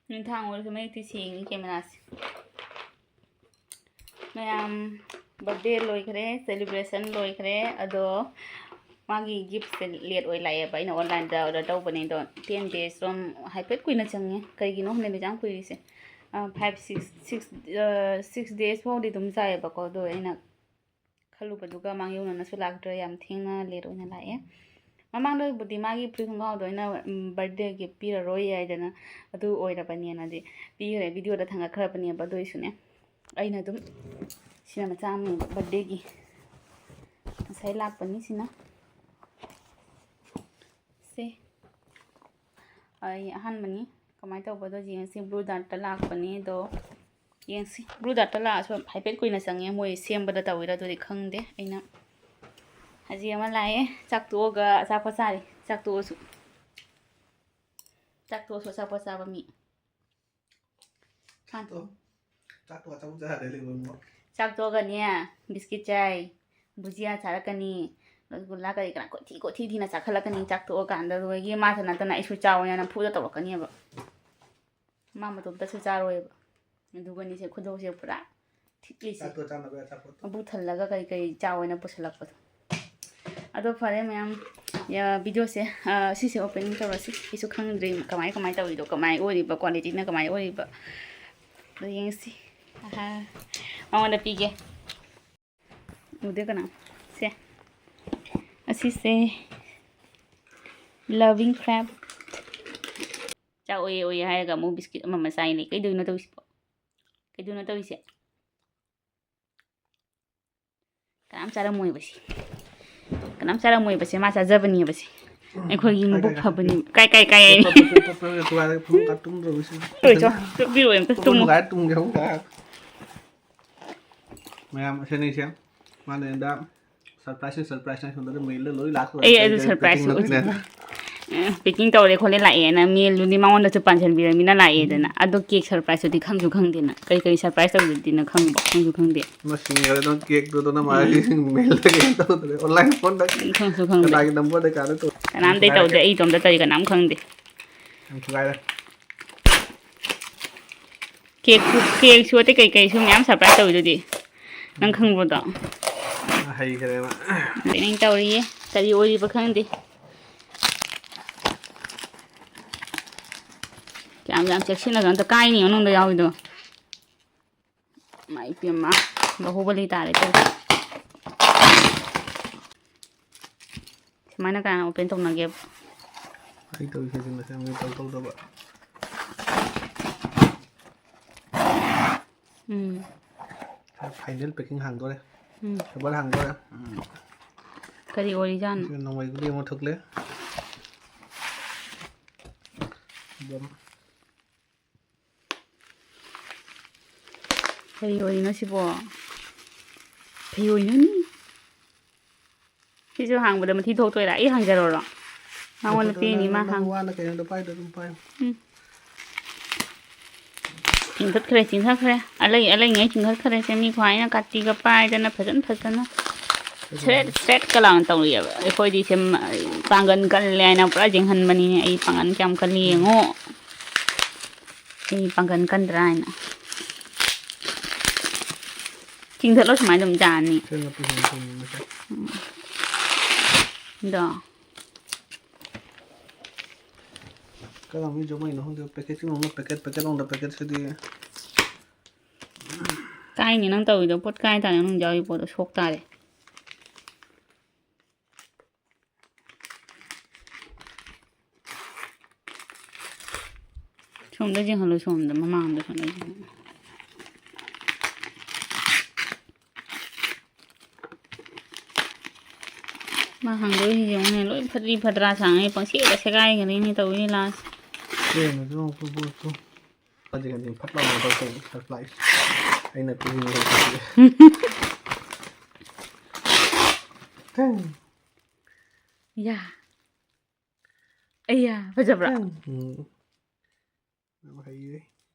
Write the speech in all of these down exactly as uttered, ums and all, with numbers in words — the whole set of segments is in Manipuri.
ꯅꯨꯡꯊꯥꯡ ꯑꯣꯏꯔꯁꯨ ꯃꯌꯦꯛꯇꯤ ꯁꯦꯡꯉꯤ ꯀꯦꯃꯦꯔꯥꯁꯦ꯫ ꯃꯌꯥꯝ, ꯕꯔꯊꯗꯦ ꯂꯣꯏꯈ꯭ꯔꯦ, ꯁꯦꯂꯦꯕ꯭ꯔꯦꯁꯟ ꯂꯣꯏꯈ꯭ꯔꯦ꯫ ꯑꯗꯣ ꯃꯥꯒꯤ ꯒꯤꯐꯁꯦ ꯂꯦꯠ ꯑꯣꯏ ꯂꯥꯛꯑꯦꯕ꯫ ꯑꯩꯅ ꯑꯣꯟꯂꯥꯏꯟꯗ ꯑꯣꯔꯗꯔ ꯇꯧꯕꯅꯦ, ꯑꯗꯣ ꯇꯦꯟ ꯗꯦꯖ ꯔꯣꯝ ꯍꯥꯏꯐꯦꯠ ꯀꯨꯏꯅ ꯆꯪꯉꯦ꯫ ꯀꯩꯒꯤꯅꯣ ꯈꯪꯗꯦ, ꯌꯥꯝ ꯀꯨꯏꯔꯤꯁꯦ꯫ Five six six six days ꯐꯥꯎꯗꯤ ꯑꯗꯨꯝ ꯆꯥꯏꯌꯦꯕꯀꯣ꯫ ꯑꯗꯣ ꯑꯩꯅ ꯈꯜꯂꯨꯕꯗꯨꯒ ꯃꯥꯡꯌꯧꯅꯅꯁꯨ ꯂꯥꯛꯇ꯭ꯔꯦ, ꯌꯥꯝ ꯊꯦꯡꯅ ꯂꯦꯠ ꯑꯣꯏꯅ ꯂꯥꯛꯑꯦ꯫ ꯃꯃꯥꯡꯗꯕꯨꯗꯤ ꯃꯥꯒꯤ ꯐꯨꯔꯤꯠ ꯈꯣꯡꯒ꯭ꯔꯥꯎꯗꯣ ꯑꯩꯅ ꯕꯔꯊꯗꯦ ꯒꯤꯐ ꯄꯤꯔꯔꯣꯏ ꯍꯥꯏꯗꯅ ꯑꯗꯨ ꯑꯣꯏꯔꯕꯅꯦꯅꯗꯤ ꯄꯤꯈ꯭ꯔꯦ, ꯚꯤꯗꯤꯑꯣꯗ ꯊꯥꯡꯒꯠꯈ꯭ꯔꯕꯅꯦꯕ꯫ ꯑꯗꯨ ꯑꯣꯏꯁꯨꯅꯦ, ꯑꯩꯅ ꯑꯗꯨꯝ, ꯁꯤꯅ ꯃꯆꯥ ꯑꯃꯅꯦꯕ ꯕꯔꯊꯗꯦꯒꯤ꯫ ꯉꯁꯥꯏ ꯂꯥꯛꯄꯅꯤ ꯁꯤꯅ꯫ ꯁꯦ, ꯑꯩ ꯑꯍꯥꯟꯕꯅꯤ꯫ ꯀꯃꯥꯏꯅ ꯇꯧꯕꯗꯣ ꯌꯦꯡꯁꯤ꯫ ꯕ꯭ꯂꯨ ꯗꯥꯔꯠꯇ ꯂꯥꯛꯄꯅꯤ ꯑꯗꯣ꯫ ꯌꯦꯡꯁꯤ꯫ ꯕ꯭ꯂꯨ ꯗꯥꯔꯠꯇ ꯂꯥꯛꯑꯁꯨ ꯍꯥꯏꯐꯦꯠ ꯀꯨꯏꯅ ꯆꯪꯉꯦ, ꯃꯣꯏ ꯁꯦꯝꯕꯗ ꯇꯧꯋꯤꯔꯥ ꯑꯗꯨꯗꯤ ꯈꯪꯗꯦ꯫ ꯑꯩꯅ ꯍꯧꯖꯤꯛ ꯑꯃ ꯂꯥꯛꯑꯦ, ꯆꯥꯛ ꯇꯣꯛꯑꯒ ꯑꯆꯥꯄꯣꯠ ꯆꯥꯔꯤ꯫ ꯆꯥꯛ ꯇꯣꯛꯑꯁꯨ, ꯆꯥꯛ ꯇꯣꯛꯑꯁꯨ ꯑꯆꯥꯄꯣꯠ ꯆꯥꯕ ꯃꯤ꯫ ꯍꯥ? ꯆꯥꯛꯇꯣ, ꯆꯥꯛꯇꯣ ꯑꯆꯥꯄꯣꯠ ꯆꯥꯔ ꯂꯩꯕ ꯏꯕꯨꯡꯉꯣ꯫ ꯆꯥꯛ ꯇꯣꯛꯑꯒꯅꯦ, ꯕꯤꯁꯀꯤꯠ ꯆꯥꯏ, ꯕꯨꯖꯤꯌꯥ ꯆꯥꯔꯛꯀꯅꯤ, ꯔꯁꯒꯨꯜꯂꯥ ꯀꯔꯤ ꯀꯔꯥ ꯀꯣꯊꯤ ꯀꯣꯊꯤ ꯊꯤꯅ ꯆꯥꯈꯠꯂꯛꯀꯅꯤ꯫ ꯆꯥꯛ ꯇꯣꯛꯑꯀꯥꯟꯗ ꯑꯗꯨꯗꯒꯤ ꯃꯥꯇ ꯅꯠꯇꯅ ꯑꯩꯁꯨ ꯆꯥꯎ ꯍꯥꯏꯅ ꯅꯝꯐꯨꯗ ꯇꯧꯔꯛꯀꯅꯦꯕ꯫ ꯃꯥ ꯃꯇꯣꯝꯇꯁꯨ ꯆꯥꯔꯣꯏꯕ꯫ ꯑꯗꯨꯒꯅꯤꯁꯦ ꯈꯨꯗꯣꯜꯁꯦ ꯄꯨꯔꯥ ꯊꯤꯠꯂꯤꯁꯦ꯫ ꯆꯥꯛꯇꯣ ꯆꯥꯅꯕ ꯑꯆꯥꯄꯣꯠꯇꯣ꯫ ꯃꯕꯨꯛ ꯊꯜꯂꯒ ꯀꯔꯤ ꯀꯔꯤ ꯆꯥꯎ ꯍꯥꯏꯅ ꯄꯨꯁꯜꯂꯛꯄꯗꯣ꯫ ꯑꯗꯣ ꯐꯔꯦ ꯃꯌꯥꯝ, ꯌꯥ, ꯚꯤꯗꯤꯑꯣꯁꯦ, ꯑ, ꯁꯤꯁꯦ ꯑꯣꯄꯦꯅꯤꯡ ꯇꯧꯔꯁꯤ꯫ ꯑꯩꯁꯨ ꯈꯪꯗ꯭ꯔꯤ ꯀꯃꯥꯏ ꯀꯃꯥꯏ ꯇꯧꯔꯤꯗꯣ, ꯀꯃꯥꯏ ꯑꯣꯏꯔꯤꯕ, ꯀ꯭ꯋꯥꯂꯤꯇꯤꯅ ꯀꯃꯥꯏ ꯑꯣꯏꯔꯤꯕ꯫ ꯑꯗꯣ ꯌꯦꯡꯁꯤ꯫ ꯑꯍꯥ꯫ ꯃꯉꯣꯟꯗ ꯄꯤꯒꯦ꯫ ꯎꯗꯦ ꯀꯅꯥ? ꯁꯦ꯫ ꯑꯁꯤꯁꯦ Loving Crab꯫ ꯆꯥꯛ ꯑꯣꯏꯌꯦ ꯑꯣꯏꯌꯦ ꯍꯥꯏꯔꯒ ꯑꯃꯨꯛ ꯕꯤꯁꯀꯤꯠ ꯑꯃ ꯑꯃ ꯆꯥꯏꯅꯦ꯫ ꯀꯩꯗꯧꯅꯣ ꯇꯧꯔꯤꯁꯤꯕꯣ? ꯀꯩꯗꯧꯅꯣ ꯇꯧꯔꯤꯁꯦ? ꯀꯅꯥꯝ ꯆꯥꯔꯝꯃꯣꯏꯕ ꯁꯤ꯫ ꯀꯅꯥꯝ ꯆꯥꯔꯝꯃꯣꯏꯕ ꯁꯦ꯫ ꯃꯥ ꯆꯥꯖꯕꯅꯦꯕ ꯁꯦ꯫ ꯑꯩꯈꯣꯏꯒꯤ ꯃꯕꯨꯛ ꯐꯕꯅꯤ꯫ ꯀꯥꯏ, ꯀꯥꯏ, ꯀꯥꯏ ꯍꯥꯏꯅꯤ? ꯐꯃꯨꯡ ꯀꯥ ꯇꯨꯝꯗ꯭ꯔꯣ ꯁꯤ? ꯍꯣꯏ, ꯆꯣ, ꯆꯣ, ꯄꯤꯔꯛꯑꯣ ꯑꯝꯇ ꯇꯨꯝꯃꯣ꯫ ꯅꯨꯡꯉꯥꯏ ꯇꯨꯝꯒꯦ ꯍꯧꯅ꯫ ꯃꯌꯥꯝ ꯑꯁꯤꯅꯤꯁꯦ꯫ ꯃꯥꯅ ꯑꯩꯉꯣꯟꯗ surprise ꯅꯦ, surprise ꯅꯦ, ꯁꯣꯝꯗꯗꯤ mail ꯗ ꯂꯣꯏ ꯂꯥꯛꯇꯣꯔꯦ꯫ ꯑꯩ ꯑꯗꯨ ꯀꯔꯤ ꯀꯔꯤ surprise packing ꯅꯣ ꯑꯣꯏꯖ-, ꯈꯪꯗꯦ꯫ ꯑ, packing ꯇꯧꯔꯦ ꯈꯣꯠꯂꯦ ꯂꯥꯛꯑꯦꯅ, mail ꯗꯨꯗꯤ ꯃꯉꯣꯟꯗꯁꯨ ꯄꯥꯟꯁꯤꯟꯕꯤꯔꯃꯤꯅ ꯂꯥꯛꯑꯦꯗꯅ꯫ ꯑꯗꯣ cake surprise ꯇꯨꯗꯤ ꯈꯪꯁꯨ ꯈꯪꯗꯦꯅ꯫ ꯀꯔꯤ ꯀꯔꯤ surprise ꯇꯧꯗꯣꯏꯅꯣ ꯈꯪꯕ, ꯈꯪꯁꯨ ꯈꯪꯗꯦ꯫ ꯃꯁꯤ ꯃꯤꯑꯣꯏ ꯑꯗꯨꯝ cake ꯇꯨꯗꯅ ꯃꯥꯒꯤ ꯎꯝ꯫ Mail ꯗ ꯀꯩꯅꯣ ꯇꯧꯗ꯭ꯔꯦ, online phone ꯗ꯫ ꯎꯝ, ꯈꯪꯁꯨ ꯈꯪꯗꯦ꯫ ꯀꯅꯥꯒꯤ number ꯗ ꯀꯥꯗ ꯇꯧ-, ꯀꯅꯥꯝꯗꯩ ꯌꯥꯝ ꯊꯨꯒꯥꯏꯔꯦ꯫ ꯇꯧꯗꯦ, ꯑꯩ ꯏꯇꯣꯝꯇ ꯇꯧꯔꯤ, ꯀꯅꯥꯝ ꯈꯪꯗꯦ꯫ ꯌꯥꯝ ꯊꯨꯒꯥꯏꯔꯦ꯫ ꯀꯦꯛꯁꯨ, ꯀꯦꯛꯁꯨ ꯑꯇꯩ ꯀꯩꯀꯩꯁꯨ ꯃꯌꯥꯝ surprise ꯇꯧꯋꯤꯗꯨꯗꯤ꯫ ꯅꯪ ꯈꯪꯕ꯭ꯔꯣꯗꯣ? ꯍꯩꯈ꯭ꯔꯦꯕ꯫ ꯑꯗꯩ ꯅꯪ ꯇꯧꯔꯤꯌꯦ꯫ ꯀꯔꯤ ꯑꯣꯏꯔꯤꯕ ꯈꯪꯗꯦ꯫ ꯌꯥꯝ, ꯌꯥꯝ ꯆꯦꯛꯁꯤꯟꯅꯒ ꯑꯝꯇ ꯀꯥꯏꯅꯤ ꯃꯅꯨꯡꯗ ꯌꯥꯎꯔꯤꯗꯣ꯫ ꯃꯥꯏ ꯄꯦꯝꯃ, ꯕꯥꯍꯨꯕꯂꯤ ꯇꯥꯔꯦ ꯇꯧꯔꯤꯁꯦ꯫ ꯁꯨꯃꯥꯏꯅ ꯀꯅꯥ open ꯇꯧꯅꯒꯦꯕ? ꯑꯩ ꯇꯧꯔꯤꯁꯦ ꯃꯁꯦ ꯃꯁꯦ ꯇꯧ ꯇꯧꯗꯕ꯫ ꯎꯝ꯫ Final packing ꯍꯥꯡꯗꯣꯔꯦ꯫ ꯎꯝ꯫ Cover ꯍꯥꯡꯗꯣꯔꯦ꯫ ꯎꯝ꯫ ꯀꯔꯤ ꯑꯣꯏꯔꯤꯖꯥꯠꯅꯣ? ꯁꯤꯅ ꯅꯣꯡꯃꯩ ꯒꯨꯂꯤ ꯑꯃ ꯊꯣꯛꯂꯦ꯫ ꯑꯗꯨꯝ꯫ ꯀꯔꯤ ꯑꯣꯏꯔꯤꯅꯣ ꯁꯤꯕꯣ? ꯀꯔꯤ ꯑꯣꯏꯅꯣꯅꯦ? ꯁꯤꯁꯨ ꯍꯥꯡꯕꯗ ꯃꯊꯤ ꯊꯣꯛꯇꯣꯏꯔꯥ? ꯑꯩ ꯍꯥꯡꯖꯔꯣꯔꯣ? ꯃꯉꯣꯟꯗ ꯄꯤꯅꯤ, ꯃꯥ ꯅꯪ ꯍꯥꯡ-, ꯋꯥꯅ ꯀꯩꯅꯣꯗꯣ ꯄꯥꯏꯗꯣ ꯑꯗꯨꯝ ꯄꯥꯏꯌꯨ꯫ ꯎꯝ꯫ ꯆꯤꯡꯊꯠꯈ꯭ꯔꯦ, ꯆꯤꯡꯊꯠꯈ꯭ꯔꯦ꯫ ꯑꯂꯩ ꯑꯂꯩꯉꯩ ꯆꯤꯡꯊꯠꯈ꯭ꯔꯦ꯫ ꯁꯦ ꯃꯤ ꯈ꯭ꯋꯥꯏꯅ ꯀꯥꯇꯤꯒ ꯄꯥꯏꯗꯅ ꯐꯖꯅ ꯐꯖꯅ ꯁ꯭ꯔꯦꯠ ꯁ꯭ꯔꯦꯠꯀ ꯂꯥꯎꯅ ꯇꯧꯔꯤꯑꯕ꯫ ꯑꯩꯈꯣꯏꯗꯤ ꯁꯦ ꯃ-, ꯄꯥꯡꯒꯟ ꯀꯜꯂꯦ ꯍꯥꯏꯅ ꯄꯨꯔꯥ ꯌꯦꯡꯍꯟꯕꯅꯤꯅꯦ꯫ ꯑꯩ ꯄꯥꯡꯒꯟ ꯀꯌꯥꯝ ꯀꯜꯂꯤ ꯌꯦꯡꯉꯣ꯫ ꯑꯩ ꯄꯥꯡꯒꯟ ꯀꯟꯗ꯭ꯔꯥ ꯍꯥꯏꯅ꯫ ꯆꯤꯡꯊꯠꯂꯣ ꯁꯨꯃꯥꯏꯅ ꯑꯗꯨꯝ ꯌꯥꯅꯤ꯫ ꯁꯦ ꯅꯠꯇꯦ, ꯁꯦ ꯅꯠꯇꯦ, ꯁꯦ ꯅꯠꯇꯦ꯫ ꯎꯝ꯫ ꯑꯗꯣ꯫ ꯀꯔꯝꯕ ꯖꯨꯃꯩꯅꯣ ꯈꯪꯗꯦ, packaging ꯑꯃ packet, packet ꯑꯃꯗ packet ꯁꯤꯗꯤ꯫ ꯀꯥꯏꯅꯤ ꯅꯪ ꯇꯧꯔꯤꯗꯣ, ꯄꯣꯠ ꯀꯥꯏ ꯇꯥꯔꯦ, ꯅꯪ ꯌꯥꯎꯔꯤ ꯄꯣꯠꯇꯣ ꯁꯣꯛ ꯇꯥꯔꯦ꯫ ꯁꯣꯝꯗ ꯌꯦꯡꯍꯜꯂꯣ, ꯁꯣꯝꯗ, ꯃꯃꯥꯡꯗ ꯁꯣꯝꯗ ꯌꯦꯡꯍꯜꯂꯣ꯫ ꯃꯥ ꯍꯥꯡꯗꯣꯛꯏꯁꯤ ꯌꯦꯡꯉꯨꯅꯦ, ꯂꯣꯏ ꯐꯗ꯭ꯔꯤ ꯐꯗ꯭ꯔꯥ ꯁꯥꯡꯉꯦ, ꯄꯪꯁꯦꯠꯇ ꯁꯦꯒꯥꯏꯒꯅꯤꯅꯦ ꯇꯧꯔꯤ ꯂꯥꯁ꯫ ꯁꯦꯝꯕꯁꯨ ꯑꯃꯨꯛ ꯄꯨꯊꯣꯛꯇꯣ꯫ ꯈꯖꯤꯛ ꯈꯖꯤꯛ ꯐꯠ ꯂꯥꯎꯅ ꯇꯧꯁꯦ, surprise꯫ ꯑꯩꯅ ꯄꯤꯅꯤꯡꯕ ꯄꯤꯔꯦ꯫ ꯌꯥ꯫ ꯑꯩꯌꯥ, ꯐꯖꯕ꯭ꯔꯥ? ꯎꯝ꯫ ꯌꯥꯝ ꯍꯩꯌꯦ꯫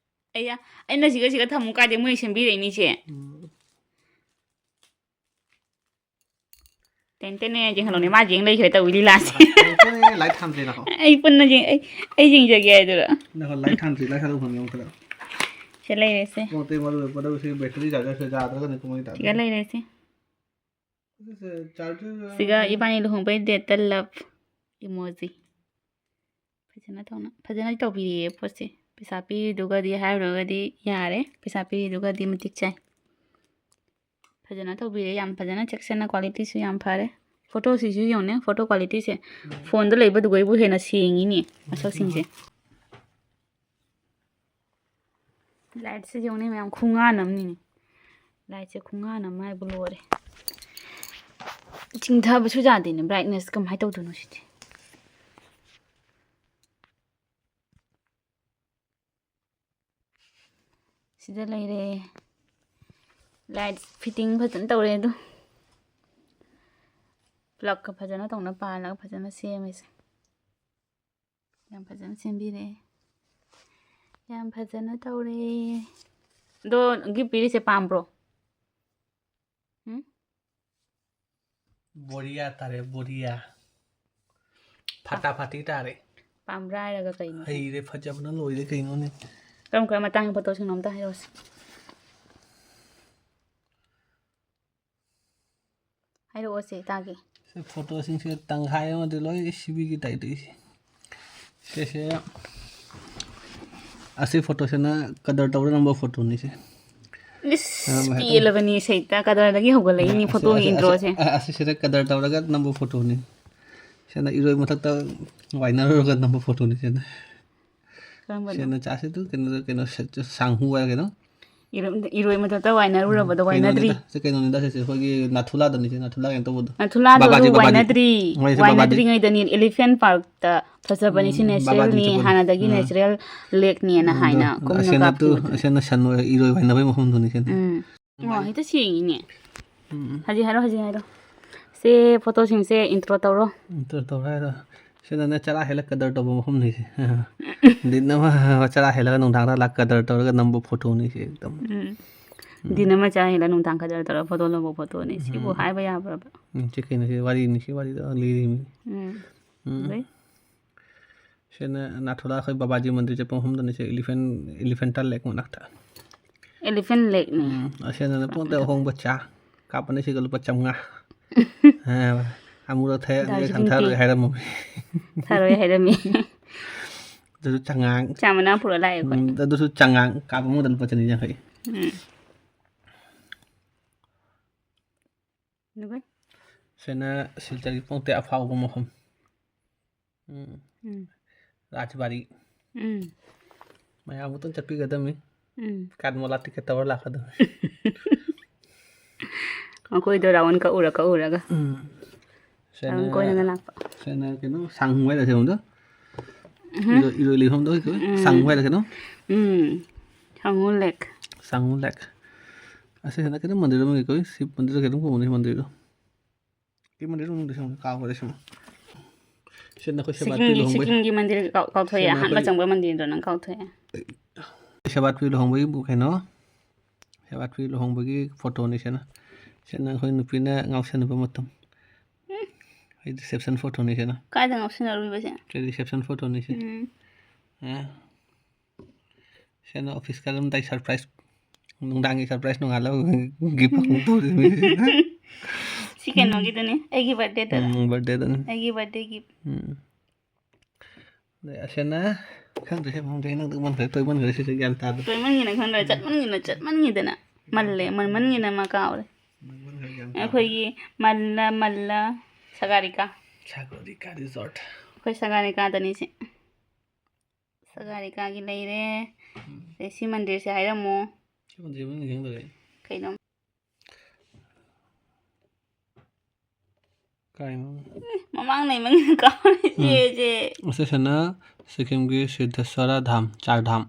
ꯑꯩꯌꯥ, ꯑꯩꯅ ꯁꯤꯒ ꯁꯤꯒ ꯊꯝꯃꯨ ꯀꯥꯏꯗꯩ ꯃꯣꯏ ꯁꯦꯝꯕꯤꯔꯛꯏꯅꯤꯁꯦ? ꯎꯝ꯫ ꯇꯦꯟ ꯇꯦꯟꯅꯦ ꯌꯦꯡꯍꯜꯂꯣꯅꯦ, ꯃꯥ ꯌꯦꯡ ꯂꯩꯈ꯭ꯔꯦ ꯇꯧꯏ ꯂꯤꯂꯥꯁꯦ꯫ Ten ꯇꯦꯟꯅꯦ, light ꯊꯥꯟꯁꯦ ꯅꯈꯣ꯫ ꯑꯩ ꯄꯨꯟꯅ ꯌꯦꯡ-, ꯑꯩ, ꯑꯩ ꯌꯦꯡꯖꯒꯦ ꯍꯥꯏꯗꯨꯔꯣ? ꯅꯈꯣ, light ꯊꯥꯟꯁꯤ, light ꯊꯥꯗꯣꯛꯐꯝ ꯌꯦꯡꯉꯨ ꯈꯔ꯫ ꯁꯤ ꯂꯩꯔꯦꯁꯦ꯫ ꯄꯣꯠꯇꯩ ꯃꯔꯨ ꯑꯣꯏꯕ ꯄꯣꯠꯇꯩ ꯁꯤ battery charger ꯁꯦ ꯌꯥꯗ꯭ꯔꯒꯗꯤ ꯄꯨꯡꯃꯩ ꯇꯥꯗꯣꯏꯅꯤ꯫ ꯁꯤꯒ ꯂꯩꯔꯦꯁꯦ꯫ ꯁꯤꯒ ꯏꯕꯥꯅꯤ ꯂꯨꯍꯣꯡꯕꯩ date ꯇ love emoji꯫ ꯐꯖꯅ ꯇꯧꯅ-, ꯐꯖꯅ ꯇꯧꯕꯤꯔꯦ ꯄꯣꯠꯁꯦ꯫ ꯄꯩꯁꯥ ꯄꯤꯔꯤꯗꯨꯒꯗꯤ ꯍꯥꯏꯔꯨꯔꯒꯗꯤ ꯌꯥꯔꯦ꯫ ꯄꯩꯁꯥ ꯄꯤꯔꯤꯗꯨꯒꯗꯤ ꯃꯇꯤꯛ ꯆꯥꯏ꯫ ꯐꯖꯅ ꯇꯧꯕꯤꯔꯦ, ꯌꯥꯝ ꯐꯖꯅ ꯆꯦꯛꯁꯤꯟꯅ, quality ꯁꯨ ꯌꯥꯝ ꯐꯔꯦ꯫ Photo ꯁꯤꯁꯨ ꯌꯦꯡꯉꯨꯅꯦ, photo quality ꯁꯦ꯫ ꯎꯝ꯫ Phone ꯗ ꯂꯩꯕꯗꯨꯒꯩꯕꯨ ꯍꯦꯟꯅ ꯁꯦꯡꯉꯤꯅꯦ ꯃꯁꯛꯁꯤꯡꯁꯦ꯫ Light ꯁꯦ ꯌꯦꯡꯉꯨꯅꯦ ꯃꯌꯥꯝ, ꯈꯨꯉꯥꯟ ꯑꯃꯅꯤꯅꯦ꯫ Light ꯁꯦ ꯈꯨꯉꯥꯟ ꯑꯃ ꯍꯥꯏꯕꯨ ꯂꯣꯏꯔꯦ꯫ ꯆꯤꯡꯊꯕꯁꯨ ꯌꯥꯗꯦꯅꯦ, brightness ꯀꯃꯥꯏꯅ ꯇꯧꯗꯣꯏꯅꯣ ꯁꯤꯗꯤ? ꯁꯤꯗ ꯂꯩꯔꯦ꯫ Light fitting ꯐꯖꯅ ꯇꯧꯔꯦ ꯑꯗꯨ꯫ Plug ꯀ ꯐꯖꯅ ꯇꯧꯅ ꯄꯥꯜꯂꯒ ꯐꯖꯅ ꯁꯦꯝꯃꯦꯁꯦ꯫ ꯌꯥꯝ ꯐꯖꯅ ꯁꯦꯝꯕꯤꯔꯦ꯫ ꯌꯥꯝ ꯐꯖꯅ ꯇꯧꯔꯦ꯫ ꯑꯗꯣ gift ꯄꯤꯔꯤꯁꯦ ꯄꯥꯝꯕ꯭ꯔꯣ? ꯎꯝ? ꯕꯣꯔꯤꯌꯥ ꯇꯥꯔꯦ, ꯕꯣꯔꯤꯌꯥ꯫ ꯐꯥꯇꯥ ꯐꯥꯇꯤ ꯇꯥꯔꯦ꯫ ꯄꯥꯝꯕ꯭ꯔꯥ ꯍꯥꯏꯔꯒ ꯀꯩꯅꯣ? ꯍꯩꯔꯦ, ꯐꯖꯕꯅ ꯂꯣꯏꯔꯦ ꯀꯩꯅꯣꯅꯦ꯫ ꯀꯔꯝ ꯀꯔꯝꯕ ꯃꯇꯥꯡꯒꯤ photo ꯁꯤꯡꯅꯣ ꯑꯝꯇ ꯍꯥꯏꯔꯛꯑꯣꯁꯦ꯫ ꯍꯥꯏꯔꯛꯑꯣꯁꯦ ꯇꯥꯒꯦ꯫ ꯁꯤ photo ꯁꯤꯡꯁꯦ ꯇꯪꯈꯥꯏ ꯑꯃꯗꯤ ꯂꯣꯏ ꯁꯤꯕꯤꯒꯤ ꯇꯥꯏꯞ ꯇꯧꯏꯁꯦ꯫ ꯁꯤꯁꯦ, ꯑꯁꯤ photo ꯁꯤꯅ ꯀꯗꯔ ꯇꯧꯔ ꯅꯝꯕ photo ꯅꯤ ꯁꯦ꯫ ꯏꯁ, ꯑꯗꯨꯝ ꯍꯦꯛꯇ ꯄꯦꯜꯂꯕꯅꯤ ꯁꯩꯇ, ꯀꯗꯔꯗꯒꯤ ꯍꯧꯒꯠꯂꯛꯏꯅꯤ ꯑꯁꯤ, photo ꯒꯤ ꯑꯁꯤ, intro ꯁꯦ꯫ ꯑꯁꯤ, ꯑꯁꯤꯁꯤꯗ ꯀꯗꯔ ꯇꯧꯔꯒ ꯅꯝꯕ photo ꯅꯤ꯫ ꯁꯤꯅ ꯏꯔꯣꯏ ꯃꯊꯛꯇ ꯋꯥꯏꯅꯔꯨꯔꯒ ꯅꯝꯕ photo ꯅꯤ ꯁꯤꯅ꯫ ꯀꯔꯝꯕꯅꯣ? ꯁꯤꯅ ꯆꯥꯁꯤ ꯇꯨ ꯀꯩꯅꯣꯗ, ꯀꯩꯅꯣ, ꯁ-, ꯁ-, ꯁꯥꯡꯍꯨ ꯍꯥꯏꯔ ꯀꯩꯅꯣ꯫ ꯏꯔꯣꯏ-, ꯏꯔꯣꯏ ꯃꯊꯛꯇ ꯋꯥꯏꯅꯔꯨꯔꯕꯗꯣ ꯎꯝ, ꯋꯥꯏꯅꯗ꯭ꯔꯤ? ꯀꯩꯅꯣꯅꯤꯗ, ꯁꯤ ꯀꯩꯅꯣꯅꯤꯗ, ꯁꯤꯁꯦ ꯑꯩꯈꯣꯏꯒꯤ ꯅꯥꯊꯨꯂꯥꯗꯅꯤ, ꯁꯤ ꯅꯥꯊꯨꯂꯥ ꯀꯩꯅꯣ ꯇꯧꯕꯗꯣ꯫ ꯅꯥꯊꯨꯂꯥꯗꯨꯁꯨ ꯕꯥꯕꯥꯖꯤ, ꯕꯥꯕꯥꯖꯤ꯫ ꯋꯥꯏꯅꯗ꯭ꯔꯤ, ꯍꯣꯏ, ꯁꯤ ꯕꯥꯕꯥꯖꯤ꯫ ꯋꯥꯏꯅꯗ꯭ꯔꯤꯉꯩꯗꯅꯤ elephant park ꯇ ꯐꯖꯕꯅꯤ, ꯁꯤ ꯎꯝ, natural ꯕꯥꯕꯥꯖꯤ ꯅꯤ, ꯆꯠꯄꯗꯣ꯫ ꯍꯥꯟꯅꯗꯒꯤ ꯎꯝ꯫ Natural lake ꯅꯦꯅ ꯎꯝ, ꯍꯥꯏꯅ ꯑꯗꯣ ꯀꯨꯝꯅ ꯑꯁꯤꯅ ꯇꯨ, ꯀꯥꯞꯈꯤꯕꯗꯨꯅꯤ꯫ ꯑꯁꯤꯅ ꯁꯟ ꯑꯣꯏ-, ꯏꯔꯣꯏ ꯋꯥꯏꯅꯕꯩ ꯃꯐꯝꯗꯨꯅꯤ ꯁꯤꯅ꯫ ꯎꯝ꯫ ꯑꯣ, ꯍꯦꯛꯇ ꯁꯦꯡꯉꯤꯅꯦ꯫ ꯎꯝ꯫ ꯍꯧꯖꯤꯛ ꯍꯥꯏꯔꯣ, ꯍꯧꯖꯤꯛ ꯍꯥꯏꯔꯣ꯫ ꯁꯦ, photo ꯁꯤꯡꯁꯦ intro ꯇꯧꯔꯣ꯫ Intro ꯇꯧꯔꯣ ꯍꯥꯏꯔꯣ꯫ ꯁꯤꯗꯅꯦ ꯆꯔꯥ ꯍꯦꯜꯂ ꯀꯗꯔ ꯇꯧꯕ ꯃꯐꯝꯅꯤꯁꯦ꯫ ꯗꯤꯟ ꯑꯃ ꯆꯔꯥ ꯍꯦꯜꯂꯒ ꯅꯨꯡꯗꯥꯡꯗ ꯂꯥꯛ ꯀꯗꯔ ꯇꯧꯔꯒ ꯅꯝꯕ photo ꯅꯤꯁꯦ ꯑꯦꯛꯗꯝ꯫ ꯎꯝ꯫ ꯎꯝ꯫ ꯗꯤꯟ ꯑꯃ ꯆꯔꯥ ꯍꯦꯜꯂ ꯅꯨꯡꯗꯥꯡ ꯀꯗꯔ ꯇꯧꯔꯒ photo ꯂꯧꯕ photo ꯅꯤ꯫ ꯁꯤꯕꯨ ꯎꯝ꯫ ꯍꯥꯏꯕ ꯌꯥꯕ꯭ꯔꯕ? ꯎꯝ, ꯁꯤ ꯀꯩꯅꯣ, ꯁꯤ ꯋꯥꯔꯤꯅꯤ, ꯁꯤ ꯋꯥꯔꯤꯗꯣ ꯂꯤꯔꯤꯃꯤ꯫ ꯎꯝ꯫ ꯎꯝ꯫ ꯑꯗꯩ? ꯁꯤꯅ ꯅꯥꯊꯨꯂꯥ ꯑꯩꯈꯣꯏ ꯕꯕꯥꯖꯤ ꯃꯟꯗꯤꯔ ꯆꯠꯄ ꯃꯐꯝꯗꯅꯤ꯫ ꯁꯤ ꯏꯂꯤꯐꯦꯟ, ꯏꯂꯤꯐꯦꯟꯇ ꯂꯦꯛ ꯃꯅꯥꯛꯇ꯫ Elephant Lake ꯅꯦ꯫ ꯎꯝ, ꯑꯁꯤꯅ ꯄꯣꯠꯇ ꯑꯍꯣꯡꯕ ꯆꯥ ꯀꯥꯞꯄꯅꯤ꯫ ꯁꯤꯒ ꯂꯨꯄꯥ ꯆꯥꯝꯃꯉꯥ꯫ ꯑ, ꯑꯃꯨꯔꯛ ꯊꯛꯑꯦ, ꯑꯅꯤꯔꯛ ꯗꯥꯔꯖꯤꯂꯤꯡ ꯊꯛꯑꯔꯣꯏ ꯇꯤ꯫ ꯍꯥꯏꯔꯝꯃꯣ꯫ ꯊꯛꯑꯔꯣꯏ ꯍꯥꯏꯔꯝꯃꯤ꯫ ꯑꯗꯨꯁꯨ ꯆꯉꯥꯡ꯫ ꯆꯥ ꯃꯅꯥ ꯄꯨꯔꯛꯑ ꯂꯥꯛꯑꯦ ꯑꯩꯈꯣꯏ꯫ ꯎꯝ, ꯑꯗꯨꯁꯨ ꯆꯉꯥꯡ ꯀꯥꯞ ꯑꯃꯗ ꯂꯨꯄꯥ ꯆꯅꯤ ꯌꯥꯡꯈꯩ꯫ ꯎꯝ꯫ ꯑꯗꯨꯒ? ꯁꯤꯅ ꯁꯤꯜꯆꯔꯒꯤ ꯄꯣꯠꯇ ꯑꯐꯥꯎꯕ ꯃꯐꯝ꯫ ꯎꯝ꯫ ꯎꯝ꯫ ꯔꯥꯖꯕꯥꯔꯤ꯫ ꯎꯝ꯫ ꯃꯌꯥꯝ ꯑꯃꯨꯛꯇꯪ ꯆꯠꯄꯤꯒꯗꯕꯅꯤ꯫ ꯎꯝ꯫ ꯀꯥꯟꯃꯣꯂꯥ ꯇꯤꯀꯦꯠ ꯇꯧꯔ ꯂꯥꯛꯀꯗꯕꯅꯤ꯫ ꯃꯈꯣꯏꯗꯣ ꯔꯥꯎꯟ ꯀꯛꯎꯔ ꯀꯛꯎꯔꯒ꯫ ꯎꯝ꯫ ꯔꯥꯎꯟ ꯁꯤꯅ, ꯀꯣꯏꯔꯒ ꯂꯥꯛꯄ꯫ ꯁꯤꯅ ꯀꯩꯅꯣ, ꯁꯥꯡꯍꯨ ꯍꯥꯏꯗ ꯁꯤꯒꯨꯝꯕꯗꯣ? ꯎꯝ꯫ ꯏꯔꯣꯏ, ꯏꯔꯣꯏ ꯂꯩꯐꯝꯗꯣ, ꯀꯩ? ꯎꯝ꯫ ꯁꯥꯡꯍꯨ ꯍꯥꯏꯗ ꯀꯩꯅꯣ? ꯎꯝ꯫ ꯁꯥꯡꯍꯨ ꯂꯦꯛ꯫ ꯁꯥꯡꯍꯨ ꯂꯦꯛ꯫ ꯑꯁꯤꯁꯤꯅ ꯀꯩꯅꯣ ꯃꯟꯗꯤꯔ ꯑꯃꯒꯤ, ꯀꯩ? ꯁꯤꯕ ꯃꯟꯗꯤꯔ ꯀꯩꯅꯣꯝ ꯀꯧꯕꯅꯤ ꯃꯟꯗꯤꯔꯗꯣ꯫ ꯀꯩ ꯃꯟꯗꯤꯔ ꯃꯃꯤꯡꯗꯣ ꯁꯤꯃ ꯀꯥꯎꯈ꯭ꯔꯦ ꯁꯤꯃ꯫ ꯁꯤꯅ ꯑꯩꯈꯣꯏ ꯁꯦꯕꯥꯠꯄꯤ ꯁꯤꯛꯀꯤꯝꯒꯤ, ꯂꯨꯍꯣꯡꯕꯩ꯫ ꯁꯤꯛꯀꯤꯝꯒꯤ ꯃꯟꯗꯤꯔ ꯀꯥꯎ-, ꯀꯥꯎꯊꯣꯛꯑꯦ꯫ ꯁꯤꯅ ꯑꯍꯥꯟꯕ ꯑꯩꯈꯣꯏ ꯆꯪꯕ ꯃꯟꯗꯤꯔꯗꯣ ꯅꯪ ꯀꯥꯎꯊꯣꯛꯑꯦ꯫ ꯁꯦꯕꯥꯠꯄꯤ ꯂꯨꯍꯣꯡꯕꯒꯤ ꯀꯩꯅꯣ? ꯁꯦꯕꯥꯠꯄꯤ ꯂꯨꯍꯣꯡꯕꯒꯤ ꯐꯣꯇꯣꯅꯤ ꯁꯤꯅ꯫ ꯁꯤꯅ ꯑꯩꯈꯣꯏ ꯅꯨꯄꯤꯅ ꯉꯥꯎꯁꯟꯅꯕ ꯃꯇꯝ꯫ ꯎꯝ꯫ ꯑꯩ reception ꯐꯣꯇꯣꯅꯤ ꯁꯤꯅ꯫ ꯀꯥꯏꯗ ꯉꯥꯎꯁꯟꯅꯔꯨꯏꯕ ꯁꯦ? ꯁꯤ reception ꯐꯣꯇꯣꯅꯤ ꯁꯤ꯫ ꯎꯝ꯫ ꯑ꯫ ꯁꯤꯅ ꯑꯣꯐꯤꯁ ꯀꯥꯔꯝꯗꯥꯏ surprise, ꯅꯨꯡꯗꯥꯡꯒꯤ surprise, ꯅꯣꯡꯉꯥꯜꯂꯒ gift ꯑꯃꯨꯛ ꯇꯧꯔꯤꯃꯤ꯫ ꯁꯤ ꯀꯩꯅꯣꯒꯤꯗꯨꯅꯤ, ꯑꯩꯒꯤ birthdayꯗ꯫ ꯎꯝ, birthdayꯗꯅꯤ꯫ ꯑꯩꯒꯤ birthday gift꯫ ꯎꯝ꯫ ꯑꯗꯩ ꯑꯁꯤꯅ, ꯈꯪꯗ꯭ꯔꯦ, ꯈꯪꯗ꯭ꯔꯦ, ꯅꯪꯗꯤ ꯃꯟꯈ꯭ꯔꯦ, ꯇꯣꯏꯃꯟꯈ꯭ꯔꯦ, ꯁꯤꯁꯦ ꯒ꯭ꯌꯥꯟ ꯇꯥꯗ꯭ꯔꯦ꯫ ꯇꯣꯏꯃꯟꯒꯤꯅ ꯈꯪꯗ꯭ꯔꯦ, ꯆꯠꯃꯟꯒꯤꯅ, ꯆꯠꯃꯟꯒꯤꯗꯅ ꯃꯜꯂꯦ, ꯃꯟꯃꯟꯒꯤꯅ ꯑꯃ ꯀꯥꯎꯔꯦ꯫ ꯃꯟꯈ꯭ꯔꯦ, ꯒ꯭ꯌꯥꯟ ꯇꯥꯗ꯭ꯔꯦ꯫ ꯑꯩꯈꯣꯏꯒꯤ ꯃꯜꯂ, ꯃꯜꯂ ꯁꯥꯒꯔꯤꯀꯥ꯫ ꯁꯥꯒꯔꯤꯀꯥ resort꯫ ꯑꯩꯈꯣꯏ ꯁꯥꯒꯔꯤꯀꯥꯗꯅꯤ ꯁꯤ꯫ ꯁꯥꯒꯔꯤꯀꯥꯒꯤ ꯂꯩꯔꯦ꯫ ꯎꯝ꯫ ꯑꯗꯩ ꯁꯤ ꯃꯟꯗꯤꯔꯁꯦ ꯍꯥꯏꯔꯝꯃꯣ꯫ ꯁꯤ ꯃꯟꯗꯤꯔ ꯃꯃꯤꯡ ꯈꯪꯗꯔꯦ꯫ ꯀꯩꯅꯣ? ꯀꯥꯏꯅꯣ? ꯃꯃꯥꯡ ꯂꯩꯃꯟꯒꯤꯅ ꯀꯥꯎꯔꯦ꯫ ꯎꯝ꯫ ꯁꯦ, ꯁꯦ꯫ ꯑꯁꯤꯁꯤꯅ ꯁꯤꯛꯀꯤꯝꯒꯤ ꯁꯤꯙꯦꯁ꯭ꯋꯔ ꯙꯥꯝ, ꯆꯥꯔ ꯙꯥꯝ꯫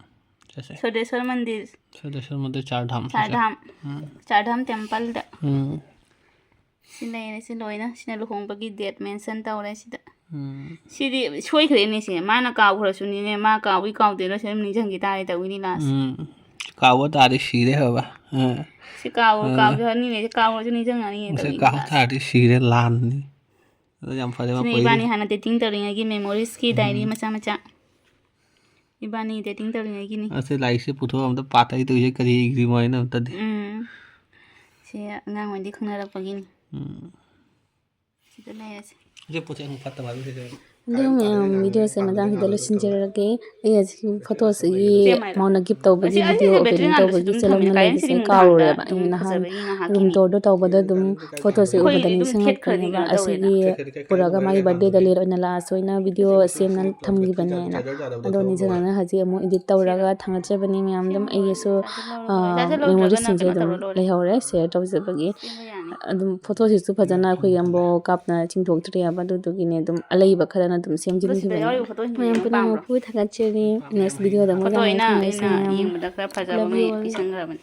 ꯁꯦ, ꯁꯦ꯫ ꯁꯤꯙꯦꯁ꯭ꯋꯔ ꯃꯟꯗꯤꯔ꯫ ꯁꯤꯙꯦꯁ꯭ꯋꯔ ꯃꯟꯗꯤꯔ, ꯆꯥꯔ ꯙꯥꯝ꯫ ꯆꯥꯔ ꯁꯦ, ꯁꯦ꯫ ꯙꯥꯝ꯫ ꯎꯝ꯫ ꯆꯥꯔ ꯙꯥꯝ templeꯗ꯫ ꯎꯝ꯫ ꯁꯤ ꯂꯩꯔꯦ, ꯁꯤ ꯂꯣꯏꯅ꯫ ꯁꯤꯅ ꯂꯨꯍꯣꯡꯕꯒꯤ date mention ꯇꯧꯔꯦ ꯁꯤꯗ꯫ ꯎꯝ꯫ ꯁꯤꯗꯤ ꯁꯣꯏꯈ꯭ꯔꯦꯅꯦ ꯁꯦ꯫ ꯃꯥꯅ ꯀꯥꯎꯈ꯭ꯔꯁꯨꯅꯤꯅꯦ, ꯃꯥ ꯀꯥꯎꯏ ꯀꯥꯎꯗꯦꯔꯥ ꯁꯤ ꯑꯗꯨꯝ ꯅꯤꯡꯁꯤꯡꯈꯤ ꯇꯥꯔꯦ ꯇꯧꯏꯅꯤ last꯫ ꯎꯝ꯫ ꯀꯥꯎꯕ ꯇꯥꯔꯗꯤ ꯁꯤꯔꯦ ꯍꯥꯏꯕ꯫ ꯑ꯫ ꯁꯤ ꯀꯥꯎ-, ꯑ꯫ ꯀꯥꯎꯖꯔꯅꯤꯅꯦ꯫ ꯁꯤ ꯀꯥꯎꯔꯁꯨ ꯅꯤꯡꯁꯤꯡꯉꯅꯤꯅꯦ ꯁꯤ ꯇꯧꯏꯅꯤ ꯀꯥꯎ last꯫ ꯇꯥꯔꯗꯤ ꯁꯤꯔꯦ, ꯂꯥꯟꯅꯤ꯫ ꯑꯗꯣ ꯌꯥꯝ ꯐꯔꯦ ꯃꯥ ꯁꯤꯅ ꯄꯣꯔꯛꯏꯁꯦ꯫ ꯏꯕꯥꯅꯤ ꯍꯥꯟꯅ dating ꯇꯧꯔꯤꯉꯩꯒꯤ memoriesꯀꯤ diary ꯎꯝ꯫ ꯃꯆꯥ ꯃꯆꯥ꯫ ꯏꯕꯥꯅꯤ dating ꯇꯧꯔꯤꯉꯩꯒꯤꯅꯤ꯫ ꯑꯁ, ꯂꯥꯏꯔꯤꯛꯁꯦ ꯄꯨꯊꯣꯛꯑꯒ ꯑꯝꯇ ꯄꯥꯊꯒꯦ ꯇꯧꯔꯤꯁꯦ, ꯀꯔꯤ ꯏꯈ꯭ꯔꯤꯃꯣ ꯍꯥꯏꯅ ꯑꯝꯇꯗꯤ꯫ ꯎꯝ꯫ ꯁꯤ ꯑꯉꯥꯡ ꯑꯣꯏꯗꯤ ꯈꯪꯅꯔꯛꯄꯒꯤꯅꯤ꯫ ꯎꯝ꯫ ꯁꯤꯗ ꯂꯩꯔꯁꯦ꯫ ꯁꯤ ꯄꯣꯠꯁꯦ ꯑꯃꯨꯛ ꯐꯠꯇꯕ ꯍꯥꯏꯕ ꯁꯤꯗ꯫ ꯑꯗꯨ ꯃꯌꯥꯝ videoꯁꯦ ꯃꯇꯥꯡꯁꯤꯗ ꯂꯣꯏꯁꯤꯟꯖꯔꯒꯦ꯫ ꯑꯩ ꯍꯧꯖꯤꯛ photoꯁꯤꯒꯤ ꯃꯉꯣꯟꯗ gift ꯇꯧꯕꯒꯤ video opening ꯇꯧꯕꯒꯤ ꯆꯦꯜꯂꯝꯅ ꯂꯩꯕꯁꯦ ꯀꯥꯎꯔꯨꯔꯦꯕ꯫ ꯑꯩ ꯅꯍꯥꯟ room tourꯗꯣ ꯇꯧꯕꯗ ꯑꯗꯨꯝ photoꯁꯦ ꯎꯕꯗ ꯅꯤꯡꯁꯤꯡꯉꯛꯄꯅꯦꯕ꯫ ꯑꯁꯤꯒꯤ ꯄꯨꯔꯛꯑꯒ ꯃꯥꯒꯤ birthdayꯗ ꯂꯦꯠ ꯑꯣꯏꯅ ꯂꯥꯛꯑꯁꯨ ꯑꯩꯅ video ꯁꯦꯝꯅ ꯊꯝꯈꯤꯕꯅꯦꯅ꯫ ꯑꯗꯣ ꯅꯤꯡꯁꯤꯡꯉꯛꯅ ꯍꯧꯖꯤꯛ ꯑꯃꯨꯛ edit ꯇꯧꯔꯒ ꯊꯥꯒꯠꯆꯕꯅꯤ ꯃꯌꯥꯝ ꯑꯗꯨꯝ ꯑꯩꯒꯤꯁꯨ, ꯑ, memories ꯁꯤꯡꯁꯦ ꯑꯗꯨꯝ ꯂꯩꯍꯧꯔꯦ share ꯇꯧꯖꯕꯒꯤ꯫ ꯑꯗꯨꯝ photoꯁꯤꯁꯨ ꯐꯖꯅ ꯑꯩꯈꯣꯏꯒꯤ ꯑꯃꯐꯥꯎ ꯀꯥꯞꯅ ꯆꯤꯡꯊꯣꯛꯇ꯭ꯔꯤꯑꯕ, ꯑꯗꯨꯗꯨꯒꯤꯅꯦ ꯑꯗꯨꯝ ꯑꯂꯩꯕ ꯈꯔꯅ ꯑꯗꯨꯝ ꯁꯦꯝꯖꯤꯟꯈꯤꯕꯅꯦ꯫ ꯃꯌꯥꯝ ꯄꯨꯝꯅꯃꯛꯄꯨ ꯊꯥꯒꯠꯆꯔꯤ꯫ Next videoꯗ ꯑꯃꯨꯛ ꯌꯥꯝꯅ ꯊꯦꯡꯅꯔꯁꯤ ꯃꯌꯥꯝ꯫ Love you all꯫